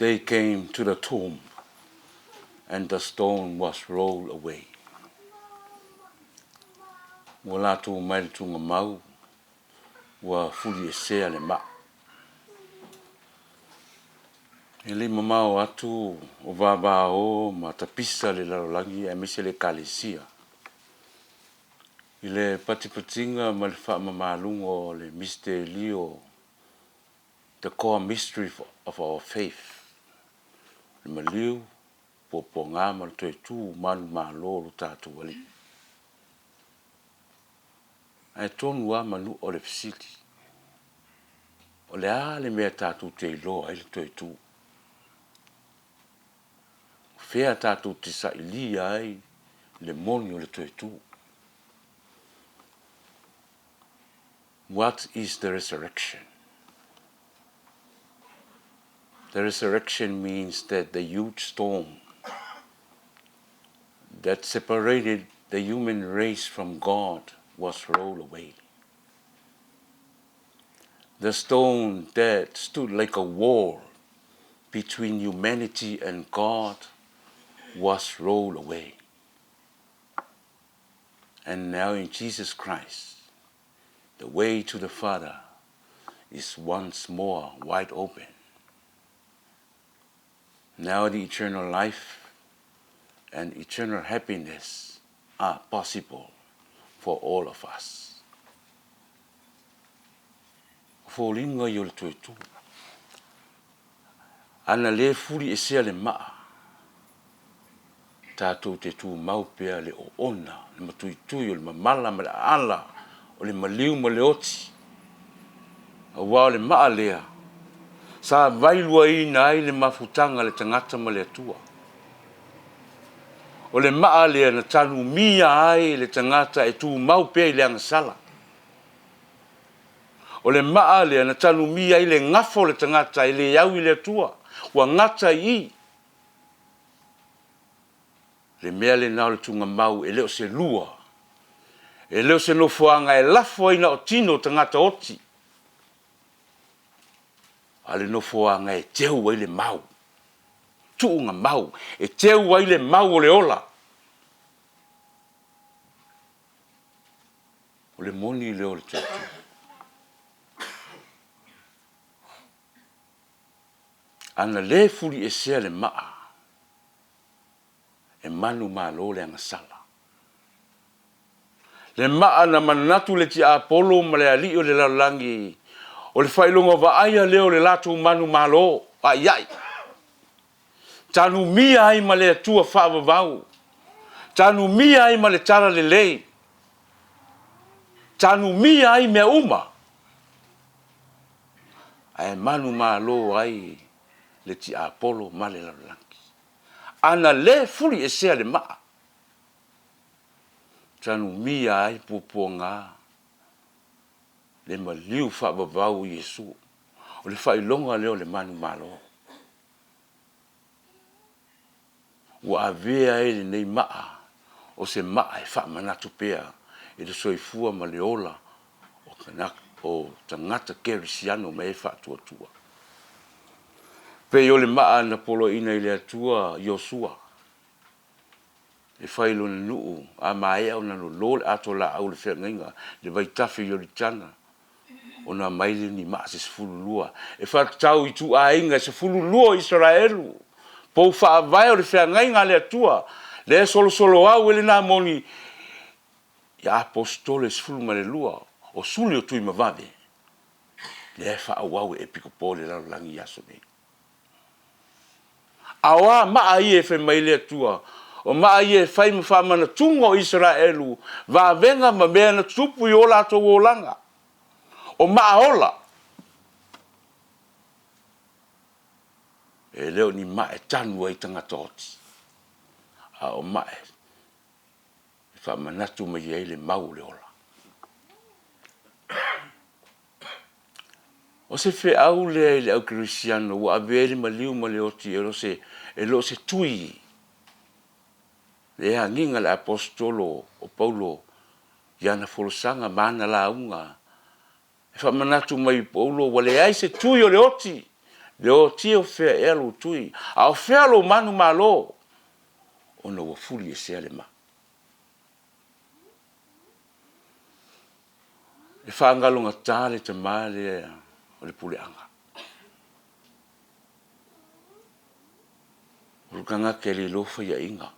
They came to the tomb and the stone was rolled away. Ua latou mai le tugamau, ua fuliesea le maa. E le i mamao atu o vavao ma tapisa le lalolagi aemaise le Ekalesia i le patipatiga ma le faamamaluga o le misitelio The Core Mystery of Our Faith, le maliu, puapuaga ma le toe tu manumalo o lo tatou Alii. Ae tonu lava manua o le fesili, o le a le mea tatou te iloa ai le toe tu? O fea tatou te sailia ai le moni o le toe tu? What is the resurrection? The resurrection means that the huge storm that separated the human race from God was rolled away. The stone that stood like a wall between humanity and God was rolled away. And now in Jesus Christ, the way to the Father is once more wide open. Now the eternal life and eternal happiness are possible for all of us. O foliga ia o le toe tu. Ana le fuliesea le maa, tatou te tumau pea le oona, le matuitui o le mamala ma le aala o le maliu ma le oti, aua o le maa lea sa vailuaina ai le mafutaga a le tagata ma le Atua. O le maa lea na tanumia ai le tagata e tumau pea i le agasala. O le maa lea na tanumia ai le gafa o le tagata e le au i le Atua, ua gata i i. Le mea lena o le tugamau e le o se lua, e le o se nofoaga e lafo ai na o tino o tagata oti, a o le nofoaga e teu ai le mau, tuugamau, e teu ai le mau o le ola. O le moni lea o le Tuatua. Ana le fuliesea le maa, e manumalo le agasala. Le maa na manatu le tiapolo ma le alii o le lalolagi, o le faailoga vaaia lea o le latou manumalo aiai. Tanumia ai ma le Atua faavavau, tanumia ai ma le talalelei, tanumia ai mea uma, ae manumalo ai le tiapolo ma le lalolagi. Ana le fuliesea le maa, tanumia ai puapuaga le maliu faavavau o Iesu. O le faailoga lea o le manumalo. Ua avea ai lenei maa o se maa e faamanatu pea i le soifua ma le ola o tagata kerisiano ma e faatuatua. Pei o le maa na poloaiina i le Atua Iosua e fai i lona nuu a maea ona lolo le atolaau o le feagaiga i le vaitafe Ioritana ona aumai lea ni maa se 12 e faatatau i ituaiga e 12 o Isaraelu, pou faavae o le feagaiga a le Atua, lea e solosolo au ai lena moni i Aposetolo e 12 o suli o Tuimavave, lea e faaauau e Epikopo i le lalolagi i aso nei. A o a maa ia e fai mai ai le Atua? O maa ia e fai ma faamanatuga o Isaraelu, vavega ma mea na tutupu i o latou olaga. O maa ola, e le o ni maa e tanu ai tagata oti, a o maa e faamanatu mai ai le mau o le ola. O se feau lea i le au kerisiano ua avea ai le maliu ma le oti e le o se tui le agiga a le Aposetolo o Paulo i ana folasaga ma ana lauga. E faamanatu mai i Paulo ua leai se tui o le oti. Leotie o fea ea lou tui, a o fea lou manumalo, ona ua fuliesea le maa. E faagalogata le tama lea o le puleaga. O le tagata e le iloa faiaina,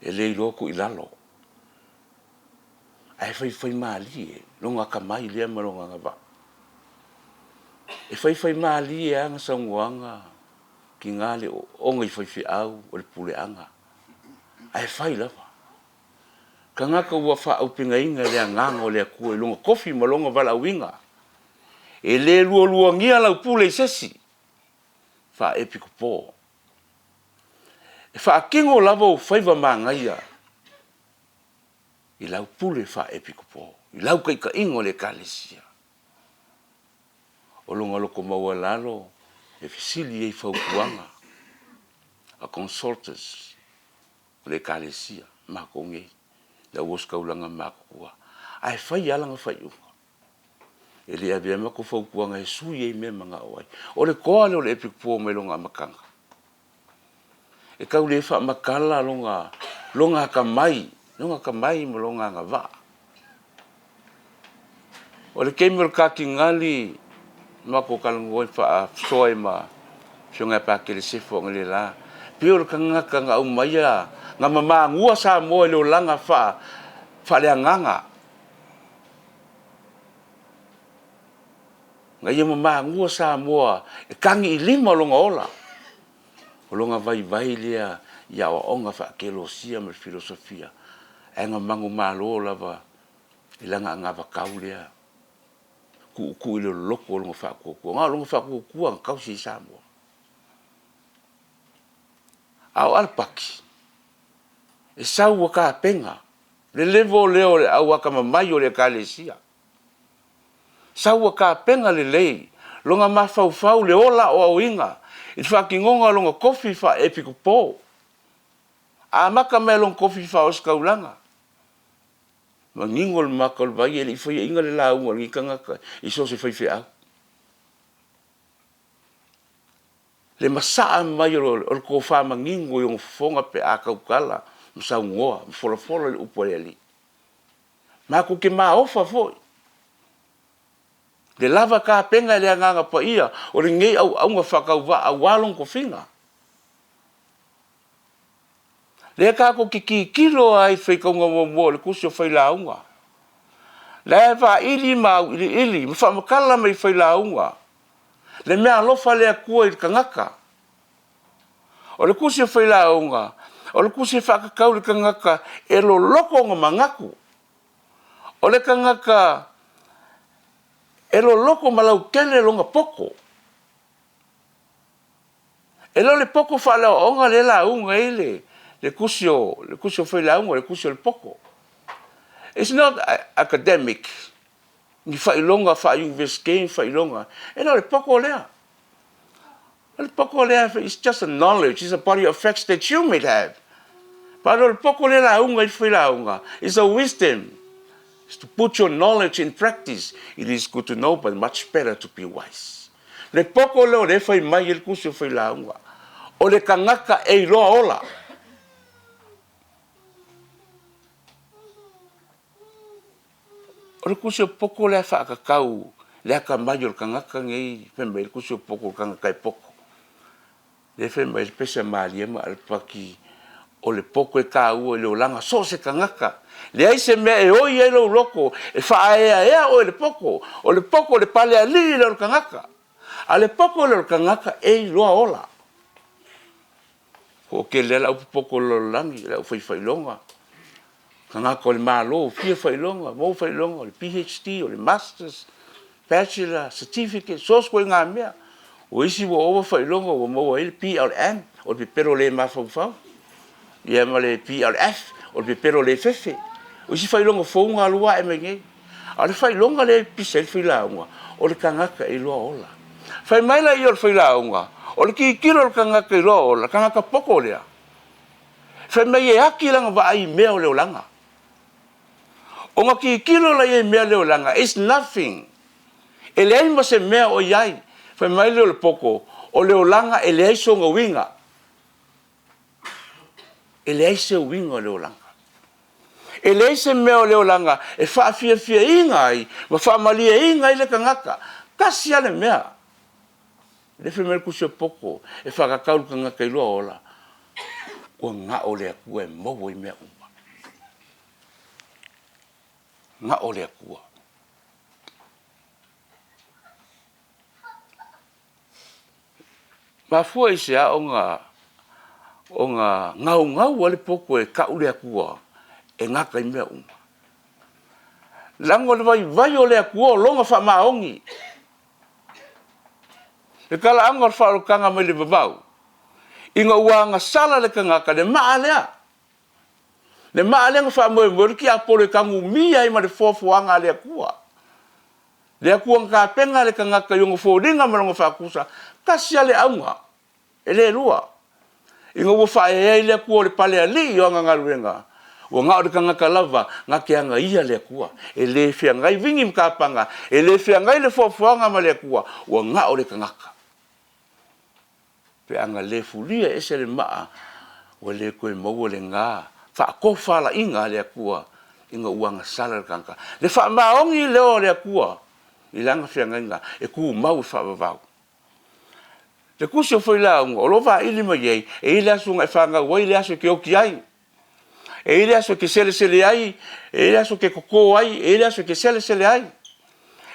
e le iloa tuu i lalo, ae faifaimalie lona atamai lea ma lona agavaa. E faifaimalie lava ana saunoaga, tiga le oona i faifeau, o le puleaga, ae fai lava. Tagata ua faaaupegaina e le Agaga o le Atua i lona tofi ma lona valaauina. E le lualuagia lau pule i se isi, faa-epikopo. E faatino lava ou faiva manaia i lau pule faa-epikopo, i lau taitaiga o le Ekalesia. O lona loto maualalo e fesili ai i fautuaga a consultants o le Ekalesia, matou nei, le au ositaulaga matutua, ae fai lava lana faaiuga. E le avea matou fautuaga e sui ai mea e manao ai. O le toa lea o le epikopo mai lona amataga. E tau le faamatala lona lona atamai, lona atamai ma lona agavaa. O le taimi o le Katinali matou talanoa ai faasoa ai ma le Afioga ia Patele Sefo analeila, pei o le tagata na aumaia, na mamanuia Samoa i le olaga faaleagaga. Na ia mamanua Samoa e tagi i lima lona ola. O lona vaivai lea i aoaoga faa-Akelosia ma le Filosofia, ae na manumalo lava i lana anavatau lea, tuutuu i le loloto o lona faatuatua. Na o lona faatuatua na tausi ai Samoa. A o Alapati, e sau ua tapena le level lea o le au atamamai o le Ekalesia, sau ua tapena lelei lona mafaufau i le ola aoaoina i le faatinoga o lona tofi faa-epikopo. Amata mai lava i lona tofi faa-ositaulaga, manino le mata o le vaai e le i faiaina le lauga a lenei tagata i so o se faifeau. Le masaa mai o le tofa manino i ona fofoga pe a tautala ma saunoa ma folafola le upu a le Alii. Matou te maofa foi i le lava tapena e le Agaga Paia o lenei auauna faatauvaa aua lona tofiga. Lea tatou te tilotilo lava i le faitauga muamua o le Tusi o Failauga, la e vaili ma auiliili ma faamatala mai e Failauga le meaalofa a le Atua i le tagata. O le Tusi o Failauga, o le tusi e faatatau i le tagata e loloto ona manatu, o le tagata e loloto ma lautele lona poto. E le o le poto faale-aoaoga lea e lauga ai le Tusi o le Tusi o Failauga, o le Tusi o le Poto. It's not academic, ni faailoga faa-Iunivesite ni faailoga, e le o le poto lea. O le poto lea it's just a knowledge, it's a body of facts that you may have. But o le poto lea e lauga ai le failauga, it's a wisdom, it's to put your knowledge in practice. It is good to know but much better to be wise. Le poto lea o lea e fai mai ai le Tusi o Failauga, o le tagata e iloa ola. O le tusi o poto lea e faatatau le atamai o le tagata nei fai mai le tusi o poto o le tagata e poto. Lea fai mai le pese a Maria ma Alapati o le poto e taua i le olaga so o se tagata. Leai se mea e oi ai lou loto e faaeaea oe i le poto. O le poto o le palealii lea o le tagata. A o le poto lea o le tagata e iloa ola. Toatele lava le au popoto o le lalolagi, le au fai faailoga, tagata o le Malo ua fia faailoga, maua faailoga o le PHD, o le Masters, Bachelor, Certificate, so o se ituaiga mea. O isi ua ova faailoga ua maua ai le PLM, o le pepelo le mafaufau, ia ma le PLF, o le pepelo le fefe. O isi faailoga fou na o lea ua ae mai nei. A o le faailoga lea e pisa ai le failauga, o le tagata e iloa ola. Fai mai laia o le failauga, o le tilotilo a le tagata e iloa ola, tagata poto lea, fai mai e ati lana vaai i mea o le olaga. Ona tilotilo lea i mea o le olaga, it's nothing. E leai ma se mea o i ai. Fai mai lea o le poto, o le olaga e leai sona uiga. E leai se uiga o le olaga. E leai se mea o le olaga e faafiafiaina ai ma faamalieina ai le tagata. Tasi lava le mea, lea fai mai le Tusi o Poto e faatatau i le tagata i lona ola, ua na o le Atua e maua ai mea uma. Na o le Atua. Mafua i se a ona naunau ai le poto e tau le Atua e gata ai mea uma? Leaga o le vaivai o le Atua o Lona faamaoni. Le talaaga o le faaolataga mai le vavau, ina ua agasala le tagata, le maa lea, le maa lea na faamoemoe i ai le tiapolo e tanumia ai ma le foafoaga a le Atua. Le Atua na tapena le tagata i ona foliga ma lona faatusa, tasi lava le auga, e le lua. Ina ua faaeaea ai le Atua o le Palealii o ana galuega, ua na o le tagata lava na te agaia le Atua. E le feagai vigi ma tapaga, e le feagai le foafoaga ma le Atua, ua na o le tagata. Pe a na le fulia ese le maa, ua le toe maua lena faatofalaiga a le Atua ina ua agasala le tagata. Le faamaoni lea o le Atua i lana feagaiga e tumau e faavavau. Le Tusi o Failauga o lo o vaili mai ai, e i ai le aso na e fanau ai le aso e te oti ai. E i ai le aso e te selesele ai, e i ai le aso e te toto ai, e i ai le aso e te selesele ai.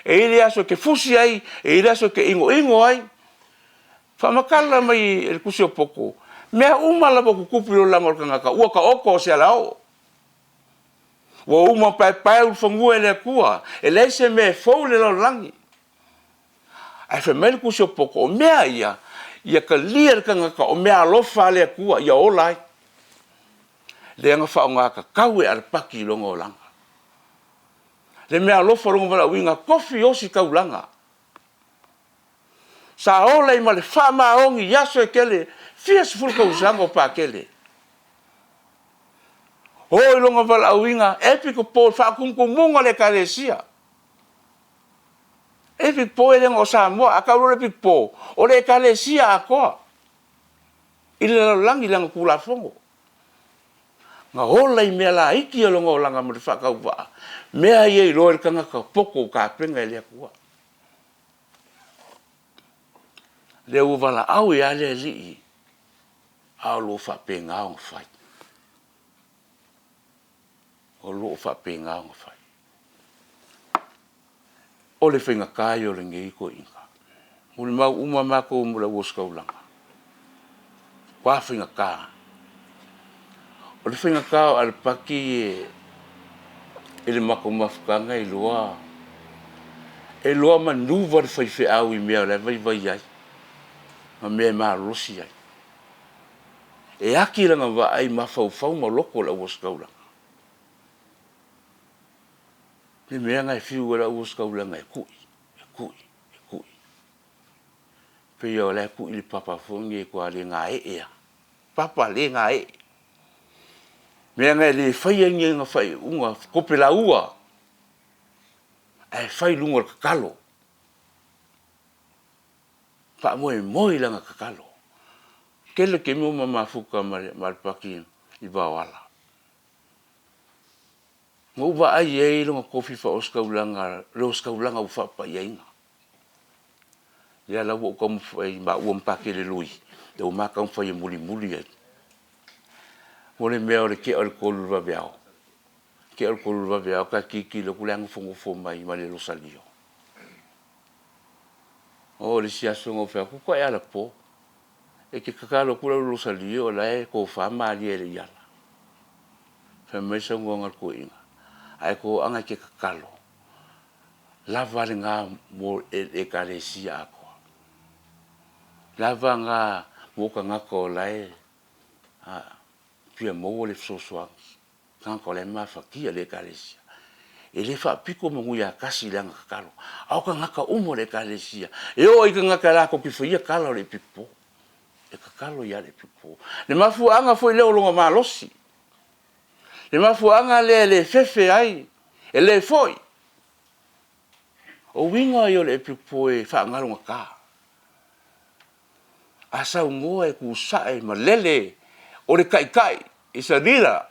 E i ai le aso e te fusi ai, e i ai le aso e te inoino ai. Faamatala mai e le Tusi o Poto, mea uma lava e tutupu i le olaga o le tagata, ua taoto se alaoo. Ua uma ona paepaeulufanua e le Atua, e leai se mea e fou i le lalolagi. Ae fai mai le Tusi o Poto, o mea ia, ia talia e le tagata o meaalofa a le Atua ia ola ai. Lea na faaaoga tatau e Alapati i lona olaga. Le meaalofa o lona valaauina, tofi ositaulaga. Sa ola ai ma le faamaoni i aso e tele, fia sefulu tausaga o Pakele. Oo i lona valaauina, epikopo i le faatumutumuga o le Ekalesia. Epikopo e le na o Samoa, a tau loa le epikopo, o le Ekalesia atoa i le lalolagi i lana Tulafono. Na ola i mea laiti ia lona olaga ma le faatauvaa, mea ia e iloa ai le tagata poto ua tapena e le Atua. Lea ua valaau ai lava le Alii, a o lo o faapena ona fai. O lo o faapena ona fai. O le faigata ia o lenei toeaina. Molimau uma matou ma le au ositaulaga, matua faigata. O le faigata o Alapati i le matou mafutaga e iloa, e iloa manuva le faifeau i mea o la e vaivai ai ma mea e malolosi ai. E ati lana vaai i mafaufau ma loto o le au ositaulaga. Le mea lena e fiu ai le au ositaulaga e tui, e tui, e tui. Pei lava o la e tui le papa foi lenei e matua le gaee lava, papa le gaee. Mea na e le faia ni ana faaiuga topelaua ae fai i luga o le tatalo. Faamoemoe i lana tatalo. Tele taimi ua ma mafuta ma Alapati i Vaoala. Na ou vaai i ai i lona tofi faa-ositaulaga, le ositaulaga ua faapapaiaina. Lea la ua ou taumafai maua ma Pakele Lui, lea ua ma taumafai e mulimuli ai. O le mea o le tea o le 3 i le vaveao, tea o le 3 i le vaveao ta tilotilo atu o la e nofonofo mai ma le losalio. Oo i le isi aso na ou fai atu, faatoa e anapo, e te tatalo atu i lau losalio o la e tofa malie e le i ala. Fai mai le saunoaga a le toeaina, ae toaga e te tatalo, lava lena mo le Ekalesia atoa. Lava lena mo tagata o la e fia maua le fesoasoani, tagata o la e mafatia i le Ekalesia. E le faapito manu ia tasi i lana tatalo, a o tagata uma o le Ekalesia, e oo lava i tagata latou te faia tala o le epikopo, e tatalo ia le epikopo. Le mafuaaga foi lea o lona malosi, le mafuaaga lea e le fefe ai, e le foi. O uiga ia o le epikopo e faagalogata. A saunoa e tusae ma lele o le taitai, is a leader.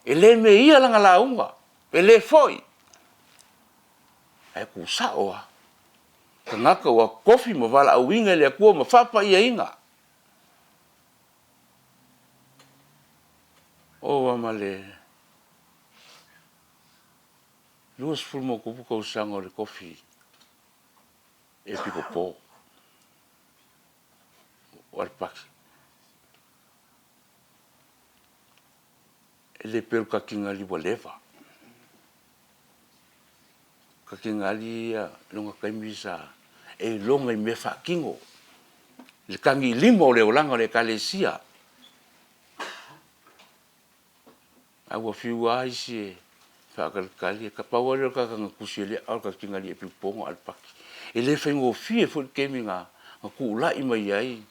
E le meia lana lauga, e le foi, ae tusao lava. Tagata ua tofi ma valaauina e le Atua ma faapaiaina. Ova ma le 20 ma ona tupu tausaga o le tofi epikopo o Alepati. E le pei o le tatinali ua leva. Tatinali ia i lona taimi sa e iloga i mea faatino, le tagilima o le olaga o le Ekalesia. Ae ua fiu lava isi e faatalitali, pau lava lea o le tagata na tusi e le ao le tatinali epikopo na o Alepati. E le faigofie foi le taimi na tulai mai ai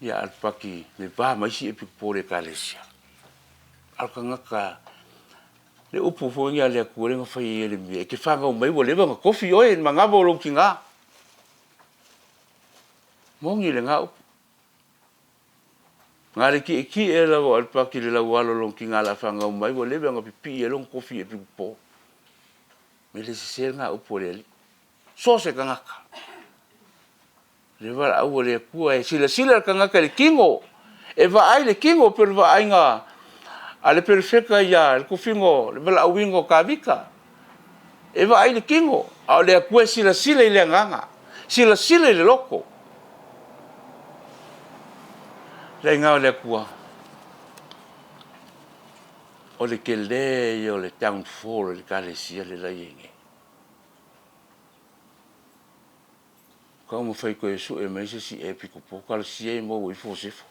ia Alepati i le va ma isi epikopo o le Ekalesia. A o le tagata, le upu foi lea a le Atua lea na fai e Ieremia, e te fanau mai ua leva ona tofi oe i le manava o lou tina. Moni lena upu. Na o le tietie lava o Alepati i le laualo o lona tina o le a fanau mai ua leva ona pipii ai lona tofi epikopo. E le sese lena upu a le Alii. So o se tagata, le valaau a le Atua e silasila le tagata i le tino, e vaai i le tino pei o le vaaiga a le perofeta i le tofiga o le valaauina o Tavita. E vaai i le tino, a o le Atua e silasila i le agaga, silasila i le loto. Le aiga o le Atua, o le tele ia o le downfall o le Ekalesia lea e i ai nei. Taumafai e toe sue mai se isi epikopo, talosia ia maua ifo Sefo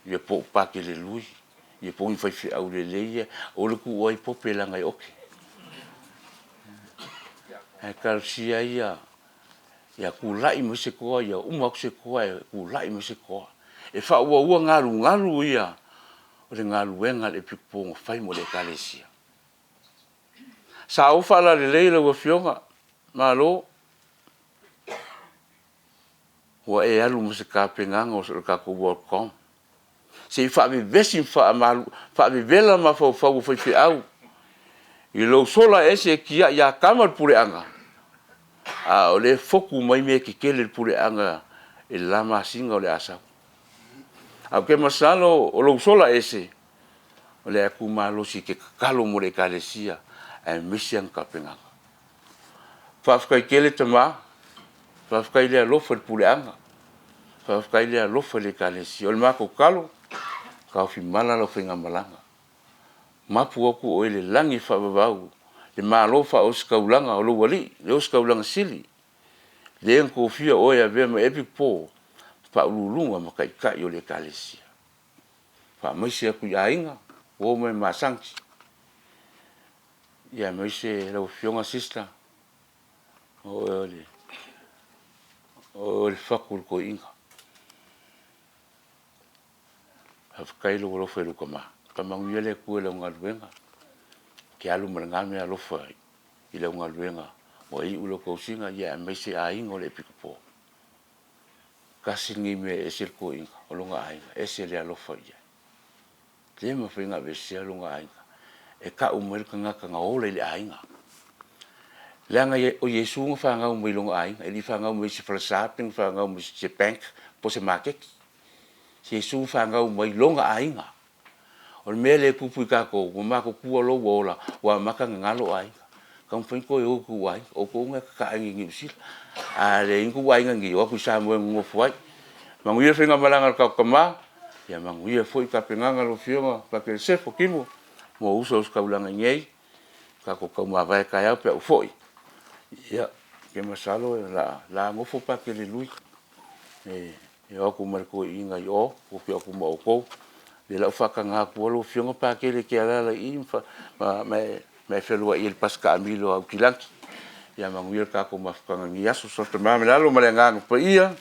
ia po o Patele Lui, ia po o ni faifeau lelei ia, aua le tuua ai Pope leaga e ote. Ae talosia ia tulai mai se toa, ia uma atu se toa ae tulai mai se toa e faaauaua galugalu ia o le galuega a le epikopo na fai mo le Ekalesia. Sa ou faalalelei lau Afioga, malo ua e alu ma se tapenaga o le tatou World Com se i faavevesi ma faavevela mafaufau o faifeau i lou sola ese e tiai Atama le puleaga, a o lea e fotu mai mea tetele i le puleaga i le la masina o le a sau. Ae ou te masalo o lou sola ese, o le a e tu malosi e te tatalo mo le Ekalesia aemaise ana tapenaga. Faafetai tele tama, faafetai le alofa i le puleaga, faafetai le alofa i le Ekalesia. O le matou tatalo, taofimala lau faigamalaga, mapu atu oe i le lagi e faavavau, le Malo faaositaulaga o lou Alii, le Ositaulaga Sili, le na tofia oe e avea ma Epikopo, Faauluuluga ma Taitai o le Ekalesia. Faamaise atu i aiga, uo ma e masani, aemaise lau Afioga sister, o oe o le fatu o le toeaina. Faafetai lou alofa i lou tama. Faamanuia le Atua i lau galuega, e te alu ma lena meaalofa i lau galuega ua iu lau tausiga, aemaise aiga o le Epikopo. Tasi lenei mea e ese le toeaina, o lona aiga, e ese le alofa i ai. E le mafai ona aveesea lona aiga, e tau mai le tagata na ola i le aiga. Leaga o Iesu na fanau mai lona aiga, e le i fanau mai i se falesa pe na fanau mai i se bank po o se maketi. O Iesu na fanau mai lona aiga. O le mea lea e tupu i tatou, ua matutua loa ua ola ua amata ona galo aiga. Taumafai ona toe o i o outou aiga, o outou na e tatae nei i Niu Sila. A leai ni tou aiga iinei, o atu i Samoa e nonofo ai. Manuia le faigamalaga a le tatou tama, ia manuia foi tapenaga a lau Afioga Patele Sefo Kimo mo ou uso ositaulaga iinei, tatou taumavae taeao pe a ou foi. Ia, ou te masalo o le a nofo Patele Lui e o atu ma le toeaina i o, tou te o atu ma outou. O lea o le a ou faataga atua lau Afioga Patele e te alaala i i ma e fealuai i le pasi taamilo a Aukilani. Ia manuia le tatou mafutaga i lenei aso. Suafa Tama ma le Alo ma le Agaga Paia.